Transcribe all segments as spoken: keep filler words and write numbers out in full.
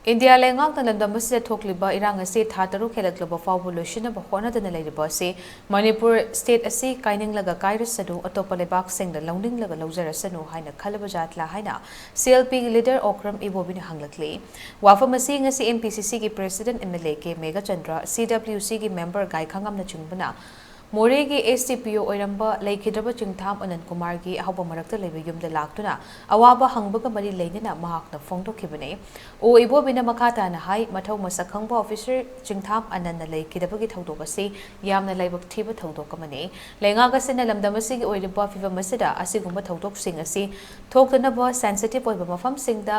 India ꯂꯩꯉꯥꯛꯅ ꯂꯝꯗꯝ ꯑꯁꯤꯗ ꯊꯣꯛꯂꯤꯕ ꯏꯔꯥꯡ ꯑꯁꯤ ꯊꯥ ꯇꯔꯨꯛ ꯍꯦꯜꯂꯛꯂꯕ ꯐꯥꯎꯕ ꯂꯣꯏꯁꯤꯟꯅꯕ ꯍꯣꯠꯅꯗꯨꯅ ꯂꯩꯔꯤꯕ ꯑꯁꯤ ꯃꯅꯤꯄꯨꯔ ꯁ꯭ꯇꯦꯠ ꯑꯁꯤ ꯀꯥꯏꯅꯤꯡꯂꯒ ꯀꯥꯏꯔꯁꯅꯨ, ꯑꯇꯣꯞꯄ ꯂꯩꯕꯥꯛꯁꯤꯡꯅ ꯂꯧꯅꯤꯡꯂꯒ ꯂꯧꯖꯔꯁꯅꯨ ꯍꯥꯏꯅ ꯈꯜꯂꯕ ꯖꯥꯠꯂꯥ ꯍꯥꯏꯅ ꯁꯤ ꯑꯦꯜ ꯄꯤꯒꯤ ꯂꯤꯗꯔ ꯑꯣꯀ꯭ꯔꯝ ꯏꯕꯣꯕꯤꯅ ꯍꯪꯂꯛꯂꯤ꯫ ꯋꯥꯐꯝ ꯑꯁꯤ ꯉꯁꯤ ꯑꯦꯝ ꯄꯤ ꯁꯤ ꯁꯤꯒꯤ president M L A K Meghachandra, C W ꯁꯤꯒꯤ ꯃꯦꯝꯕꯔ ꯒꯥꯏꯈꯥꯉꯝꯅꯆꯤꯡꯕꯅ ꯃꯣꯔꯦꯒꯤ ꯑꯦꯁ ꯗꯤ ꯄꯤ ꯑꯣ ꯑꯣꯏꯔꯝꯕ ꯂꯩꯈꯤꯗ꯭ꯔꯕ ꯆꯤꯡꯊꯥꯝ ꯑꯅꯟ ꯀꯨꯃꯥꯔꯒꯤ ꯑꯍꯧꯕ ꯃꯔꯛꯇ ꯂꯩꯕ ꯌꯨꯝꯗ ꯂꯥꯛꯇꯨꯅ ꯑꯋꯥꯕ ꯍꯪꯕꯒ ꯃꯔꯤ ꯂꯩꯅꯅ ꯃꯍꯥꯛꯅ ꯐꯣꯡꯗꯣꯛꯈꯤꯕꯅꯤ꯫ ꯑꯣ ꯏꯕꯣꯕꯤꯅ ꯃꯈꯥ ꯇꯥꯅ ꯍꯥꯏ, ꯃꯊꯧ ꯃꯁꯛ ꯈꯪꯕ ꯑꯣꯐꯤꯁꯔ ꯆꯤꯡꯊꯥꯝ ꯑꯅꯟꯅ ꯂꯩꯈꯤꯗꯕꯒꯤ ꯊꯧꯗꯣꯛ ꯑꯁꯤ ꯌꯥꯝꯅ ꯂꯥꯏꯕꯛ ꯊꯤꯕ ꯊꯧꯗꯣꯛ ꯑꯃꯅꯤ꯫ ꯂꯩꯉꯥꯛ ꯑꯁꯤꯅ ꯂꯝꯗꯝ ꯑꯁꯤꯒꯤ ꯑꯣꯏꯔꯤꯕ ꯐꯤꯚꯝ ꯑꯁꯤꯗ ꯑꯁꯤꯒꯨꯝꯕ ꯊꯧꯗꯣꯛꯁꯤꯡ ꯑꯁꯤ ꯊꯣꯛꯇꯅꯕ ꯁꯦꯟꯁꯤꯇꯤꯚ ꯑꯣꯏꯕ ꯃꯐꯝꯁꯤꯡꯗ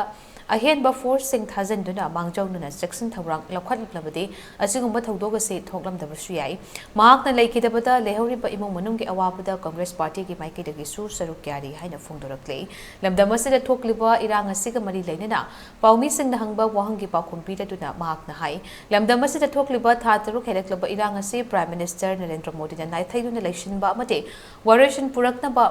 ꯑꯍꯦꯟꯕ ꯐꯣꯔꯁꯁꯤꯡ ꯊꯥꯖꯤꯟꯗꯨꯅ ꯃꯥꯡꯖꯧꯅꯅ ꯆꯦꯛꯁꯤꯟ ꯊꯧꯔꯥꯡ ꯂꯧꯈꯠꯂꯕꯗꯤ ꯑꯁꯤꯒꯨꯝꯕ ꯊꯧꯗꯣꯛ ꯑꯁꯤ ꯊꯣꯛꯂꯝꯗꯕꯁꯨ ꯌꯥꯏ꯫ ꯃꯍꯥꯛꯅ ꯂꯩꯈꯤꯗꯕꯗ ꯂꯩꯍꯧꯔꯤꯕ ꯏꯃꯨꯡ ꯃꯅꯨꯡꯒꯤ ꯑꯋꯥꯕꯗ ꯀꯪꯒ꯭ꯔꯦꯁ ꯄꯥꯔꯇꯤꯒꯤ ꯃꯥꯏꯀꯩꯗꯒꯤꯁꯨ ꯁꯔꯨꯛ ꯌꯥꯔꯤ ꯍꯥꯏꯅ ꯐꯣꯡꯗꯣꯔꯛꯂꯤ꯫ ꯂꯝꯗꯝ ꯑꯁꯤꯗ ꯊꯣꯛꯂꯤꯕ ꯏꯔꯥꯡ ꯑꯁꯤꯒ ꯃꯔꯤ ꯂꯩꯅꯅ ꯄꯥꯎꯃꯤꯁꯤꯡꯅ ꯍꯪꯕ ꯋꯥꯍꯪꯒꯤ ꯄꯥꯎꯈꯨꯝ ꯄꯤꯔꯗꯨꯅ ꯃꯍꯥꯛꯅ ꯍꯥꯏ, ꯂꯝꯗꯝ ꯑꯁꯤꯗ ꯊꯣꯛꯂꯤꯕ ꯊꯥ ꯇꯔꯨꯛ ꯍꯦꯜꯂꯛꯂꯕ ꯏꯔꯥꯡ ꯑꯁꯤ ꯄ꯭ꯔꯥꯏꯝ ꯃꯤꯅꯤꯁꯇꯔ ꯅꯔꯦꯟꯗ꯭ꯔ ꯃꯣꯗꯤꯅ ꯅꯥꯊꯩꯗꯨꯅ ꯂꯩꯁꯤꯟꯕ ꯑꯃꯗꯤ ꯋꯥꯔꯣꯏꯁꯤꯟ ꯄꯨꯔꯛꯅꯕ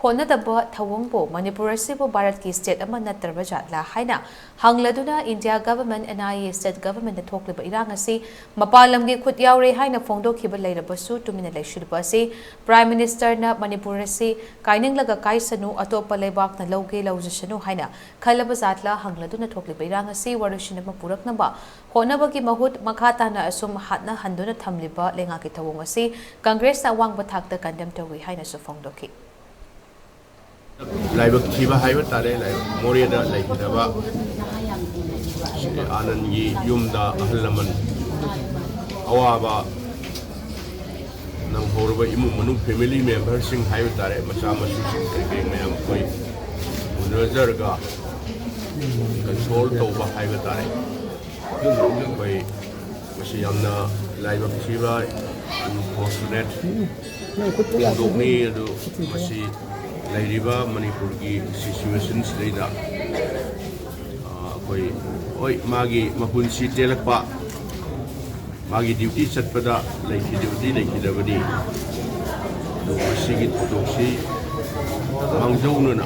ꯍꯣꯠꯅꯗꯕ ꯊꯧꯑꯣꯡꯕꯨ ꯃꯅꯤꯄꯨꯔ ꯑꯁꯤꯕꯨ ꯚꯥꯔꯠꯀꯤ ꯁ꯭ꯇꯦꯠ ꯑꯃ ꯅꯠꯇ꯭ꯔꯕ ꯖꯥꯠꯂꯥ ꯍꯥꯏꯅ ꯍꯪꯂꯗꯨꯅ India government, N I A, state ꯒꯚꯔꯟꯃꯦꯟꯠꯅ ꯊꯣꯛꯂꯤꯕ ꯏꯔꯥꯡ ꯑꯁꯤ ꯃꯄꯥꯟ ꯂꯝꯒꯤ ꯈꯨꯠ ꯌꯥꯎꯔꯦ ꯍꯥꯏꯅ ꯐꯣꯡꯗꯣꯛꯈꯤꯕ ꯂꯩꯔꯕꯁꯨ ꯇꯨꯃꯤꯟꯅ ꯂꯩꯁꯤꯜꯂꯤꯕ ꯑꯁꯤ ꯄ꯭ꯔꯥꯏꯝ ꯃꯤꯅꯤꯁꯇꯔꯅ ꯃꯅꯤꯄꯨꯔ ꯑꯁꯤ ꯀꯥꯏꯅꯤꯡꯂꯒ ꯀꯥꯏꯁꯅꯨ, ꯑꯇꯣꯞꯄ ꯂꯩꯕꯥꯛꯅ ꯂꯧꯒꯦ ꯂꯧꯖꯁꯅꯨ ꯍꯥꯏꯅ ꯈꯜꯂꯕ ꯖꯥꯠꯂꯥ ꯍꯪꯂꯗꯨꯅ ꯊꯣꯛꯂꯤꯕ ꯏꯔꯥꯡ ꯑꯁꯤ ꯋꯥꯔꯣꯏꯁꯤꯟ ꯑꯃ ꯄꯨꯔꯛꯅꯕ ꯍꯣꯠꯅꯕꯒꯤ ꯃꯍꯨꯠ ꯃꯈꯥ ꯇꯥꯅ ꯑꯁꯨꯝ ꯍꯥꯠꯅꯍꯟꯗꯨꯅ ꯊꯝꯂꯤꯕ ꯂꯩꯉꯥꯛꯀꯤ ꯊꯧꯑꯣꯡ ꯑꯁꯤ ꯀꯪꯒ꯭ꯔꯦꯁꯅ ꯑꯋꯥꯡꯕ ꯊꯥꯛꯇ ꯀꯟꯗꯦꯝ ꯇꯧꯏ ꯍꯥꯏꯅꯁꯨ ꯐꯣꯡꯗꯣꯛꯈꯤ꯫ ꯂꯥꯏꯕꯛ ꯊꯤꯕ ꯍꯥꯏꯕ ꯇꯥꯔꯦ, ꯂꯥꯏꯕꯛ ꯃꯣꯔꯦꯗ ꯂꯩꯈꯤꯗꯕ ꯁ꯭ꯔꯤ ꯑꯥꯅꯟꯒꯤ ꯌꯨꯝꯗ ꯑꯍꯜ ꯂꯃꯟ ꯑꯋꯥꯕ ꯅꯪꯍꯧꯔꯕ ꯏꯃꯨꯡ ꯃꯅꯨꯡ ꯐꯦꯃꯤꯂꯤ ꯃꯦꯝꯕꯔꯁꯤꯡ ꯍꯥꯏꯕ ꯇꯥꯔꯦ, ꯃꯆꯥ ꯃꯁꯨꯁꯤꯡ ꯀꯩꯀꯩ ꯃꯌꯥꯝ ꯑꯩꯈꯣꯏ ꯎꯅꯖꯔꯒ ꯀꯟꯁꯣꯜ ꯇꯧꯕ ꯍꯥꯏꯕ ꯇꯥꯔꯦ꯫ ꯑꯩꯈꯣꯏ ꯃꯁꯤ ꯌꯥꯝꯅ ꯂꯥꯏꯕꯛ ꯊꯤꯕ, ꯑꯟꯐꯣꯔꯆꯨꯅꯦꯠ ꯊꯧꯗꯣꯛꯅꯤ꯫ ꯑꯗꯨ ꯃꯁꯤ ꯂꯩꯔꯤꯕ ꯃꯅꯤꯄꯨꯔꯒꯤ ꯁꯤꯆꯨꯋꯦꯁꯟꯁꯤꯗꯩꯗ, ꯑ, ꯑꯩꯈꯣꯏ, ꯍꯣꯏ, ꯃꯥꯒꯤ ꯃꯄꯨꯟꯁꯤ ꯇꯦꯜꯂꯛꯄ, ꯃꯥꯒꯤ ꯗ꯭ꯌꯨꯇꯤ ꯆꯠꯄꯗ ꯂꯩꯈꯤꯗꯕꯗꯤ ꯂꯩꯈꯤꯗꯕꯅꯤ꯫ ꯑꯗꯨ ꯃꯁꯤꯒꯤ ꯊꯧꯗꯣꯛꯁꯤ ꯃꯥꯡꯖꯧꯅꯅ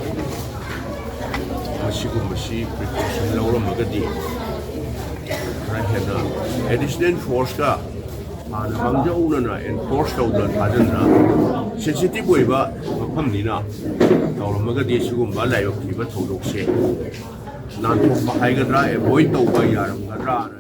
ꯃꯁꯤꯒꯨꯝꯕꯁꯤ ꯄ꯭ꯔꯤꯀꯣꯁꯟ ꯂꯧꯔꯝꯃꯒꯗꯤ ꯈꯔ ꯍꯦꯟꯅ ꯑꯦꯗꯤꯁꯅꯦꯜ ꯐꯣꯔꯁꯀ ꯍꯥꯟꯅ ꯃꯥꯡꯖꯧꯅꯅ ꯑꯦꯟꯐꯣꯔꯁ ꯇꯧꯗꯅ ꯊꯥꯖꯟꯗꯅ ꯁꯦꯟꯁꯤꯇꯤꯚ ꯑꯣꯏꯕ ꯃꯐꯝꯅꯤꯅ ꯇꯧꯔꯝꯃꯒꯗꯤ ꯁꯤꯒꯨꯝꯕ ꯂꯥꯏꯕꯛ ꯊꯤꯕ ꯊꯧꯗꯣꯛꯁꯦ ꯅꯥꯟꯊꯣꯛꯄ ꯍꯥꯏꯒꯗ꯭ꯔꯥ, ꯑꯦꯚꯣꯏꯗ ꯇꯧꯕ ꯌꯥꯔꯝꯒꯗ꯭ꯔꯥꯅ